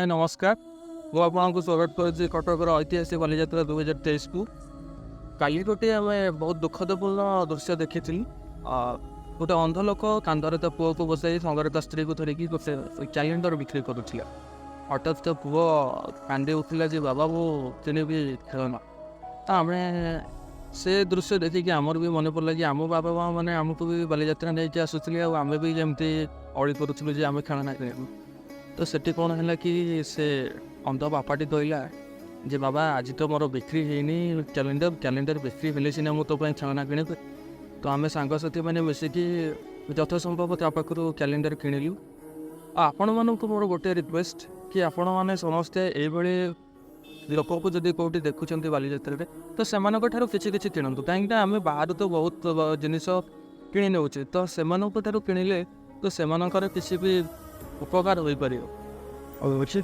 ନମସ୍କାର, ମୁଁ ଆପଣଙ୍କୁ ସ୍ୱାଗତ କରୁଛି କଟକର ଐତିହାସିକ ବାଲିଯାତ୍ରା 2023କୁ। କାଲି ଗୋଟିଏ ଆମେ ବହୁତ ଦୁଃଖଦପୂର୍ଣ୍ଣ ଦୃଶ୍ୟ ଦେଖିଥିଲୁ। ଗୋଟେ ଅନ୍ଧ ଲୋକ କାନ୍ଧରେ ତା ପୁଅକୁ ବସାଇ, ସାଙ୍ଗରେ ତା ସ୍ତ୍ରୀକୁ ଧରିକି ଗୋଟେ କ୍ୟାଲେଣ୍ଡର ବିକ୍ରି କରୁଥିଲା। ହଠାତ୍ ତା ପୁଅ କାନ୍ଦି ଉଠିଲା ଯେ ବାବା, ମୁଁ କିଣିବି ଖେଳନା। ତ ଆମେ ସେ ଦୃଶ୍ୟ ଦେଖିକି ଆମର ବି ମନେ ପଡ଼ିଲା କି ଆମ ବାବା ମା ମାନେ ଆମକୁ ବି ବାଲିଯାତ୍ରା ନେଇକି ଆସୁଥିଲେ ଆଉ ଆମେ ବି ଯେମିତି ଅଳି କରୁଥିଲୁ ଯେ ଆମେ ଖେଳନା କିଣିବୁ। ତ ସେଠି କ'ଣ ହେଲା କି ସେ ଅନ୍ଧ ବାପାଟି କହିଲା ଯେ ବାବା, ଆଜି ତ ମୋର ବିକ୍ରି ହେଇନି କ୍ୟାଲେଣ୍ଡର, କ୍ୟାଲେଣ୍ଡର ବିକ୍ରି ହେଲେ ସିନା ମୁଁ ତୋ ପାଇଁ ଖେଳନା କିଣିବି। ତ ଆମେ ସାଙ୍ଗସାଥି ମାନେ ମିଶିକି ଯଥାସମ୍ଭବ ତା ପାଖରୁ କ୍ୟାଲେଣ୍ଡର କିଣିଲୁ। ଆଉ ଆପଣମାନଙ୍କୁ ମୋର ଗୋଟେ ରିକ୍ୱେଷ୍ଟ କି ଆପଣମାନେ ସମସ୍ତେ ଏଇଭଳି ଲୋକଙ୍କୁ ଯଦି କେଉଁଠି ଦେଖୁଛନ୍ତି ବାଲିଯାତ୍ରାରେ, ତ ସେମାନଙ୍କ ଠାରୁ କିଛି କିଛି କିଣନ୍ତୁ, କାହିଁକିନା ଆମେ ବାହାରୁ ତ ବହୁତ ଜିନିଷ କିଣି ନେଉଛେ। ତ ସେମାନଙ୍କ ଠାରୁ କିଣିଲେ ତ ସେମାନଙ୍କର କିଛି ବି ଉପକାର ହୋଇପାରିବ। ଆଉ ଅଛି।